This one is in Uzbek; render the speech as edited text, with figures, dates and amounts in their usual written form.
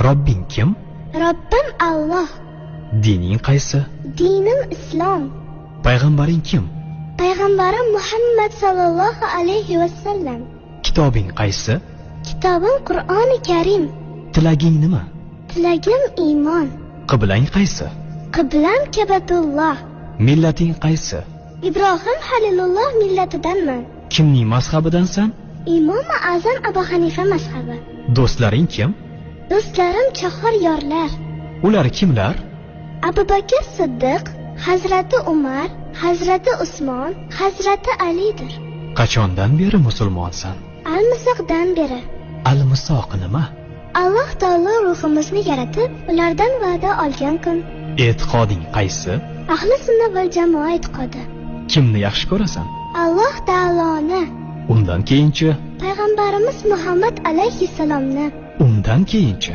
Robbing kim? Robbim Alloh. Dining qaysi? Dinim Islom. Payg'ambaring kim? Payg'ambarim Muhammad sallallohu alayhi va sallam. Kitobing qaysi? Kitobim Qur'oni Karim. Tilaging nima? Tilagim iymon. Qiblang qaysi? Qiblam Kabatulloh. Millating qaysi? Ibrohim Halilulloh millatidanman. Kimning mazhabidansan? Imomi Azam Abu Hanifa mazhabi. Do'stlaring kim? Do'stlarim chahar yorlar. Ular kimlar? Abu Bakr Siddiq, Hazrati Umar, Hazrati Usmon, Hazrati Alidir. Qachondan beri musulmonsan? Al-Misoqdan beri. Al-Misoq nima? Alloh taolo ruhimizni yaratib, ulardan va'da olgan kun. E'tiqoding qaysi? Ahli sunna val jamoa e'tiqodi. Kimni yaxshi ko'rasan? Alloh taoloni. Undan keyinchi? Payg'ambarimiz Muhammad alayhissalomni. Undan keyinchi?